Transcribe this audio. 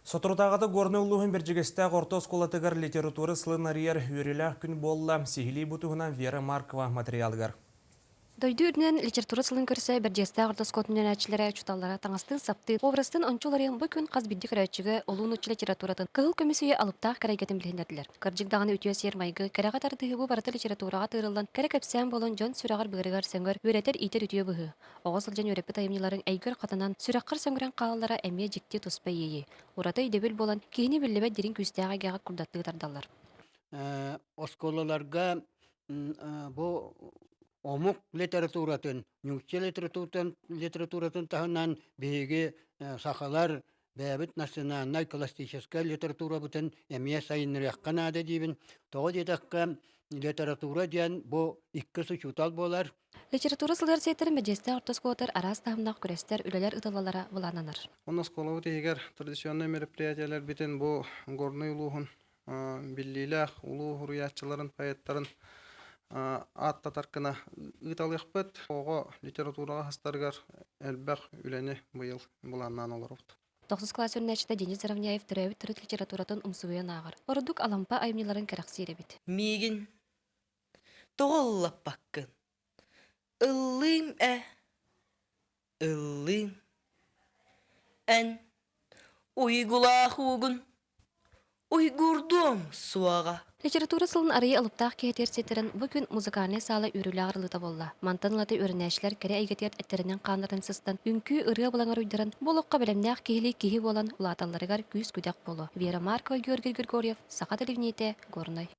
Соторутааҕыта Горнай улууһун Бэрдьигэстээх орто оскуолатыгар литература сылын арыйар үөрүүлээх күн буолла. Сиһилии бу туһунан Вера Маркова материалыгар. Дойду үрдүнэн литература сылын көрсө Бэрдьигэстээх орто оскуолатын үөрэнээччилэрэ, учууталлара таҥастыын-саптыын, образтын ончу уларыйан бу күн хас биирдии көрөөччүгэ улуу нуучча литературатын кыһыл көмүс үйэ алыптаах кэрэйгэтин билиһиннэрдилэр. Кырдьык даҕаны үтүө сиэр-майгы, кэрэҕэ тардыһыы бу барыта литератураҕа тыырыллан, кэрэ кэпсээн буолан дьон сүрэҕэр-быарыгар сөҥөр, үөрэтэр-иитэр үтүө быһыы. Оҕо сылдьан үөрэппит айымньыларыҥ эйгэр хатанан, сүрэххэр сөҥүрэн хаалаллара эмиэ дьикти туспа иэйии. Ураты өйдөбүл буолан, киһини биллибэт дириҥ күүстээх эйгэҕэ курдаттыы тардаллар. Оскуолаларга бу омук литературатын, нуучча литературатын, литературатын таһынан биһиги сахалар бэйэбит национальнай классическай литературабытын эмиэ сайыннарыахха наада диибин. Тоҕо диэтэххэ, литература диэн бу иккис учуутал буолар. Литература сылыгар сиэттэрин Бэдьиэстээх орто оскуолатыгар араас таһымнаах күрэстэр, үлэлэр ыытыллаллара былааннанар. Онно оскуолабыт иһигэр традиционнай мероприятиелэрбитин бу Горнай улууһун биллиилээх улуу суруйааччыларын, поэттарын ааттатар гына ыыталыахпыт. Оҕо литератураҕа хастарыгар элбэх үлэни быйыл былааннаан олоробут. Тохсус кылаас үөрэнээччитэ Денис Заровняев төрөөбүт төрүт литературатын умсугуйан ааҕар. Ордук Алампа айымньыларын кэрэхсиир эбит. Миигин тоҕо ыллаппаккын? Ыллыым ээ, ыллыым. Эн уйгулаах уугун уйгуурдуом суоҕа. Литература сылын арыйа алыптаах киһитигэр сиэттэрэн бу күн музыкальнай саала үөрүүлээх арыллыыта буолла. Мантан ылата үөрэнээччилэр кэрэ эйгэтигэр эттэринэн-хааннарын сыстан, үҥкүү, ырыа булаҥар уйдаран, бу олоххо бэлэмнээх киһилии киһи буолан улааталларыгар күүс-күдэх буолуо. Вера Маркова, Георгий Григорьев, Саха телевидениетэ, Горнай.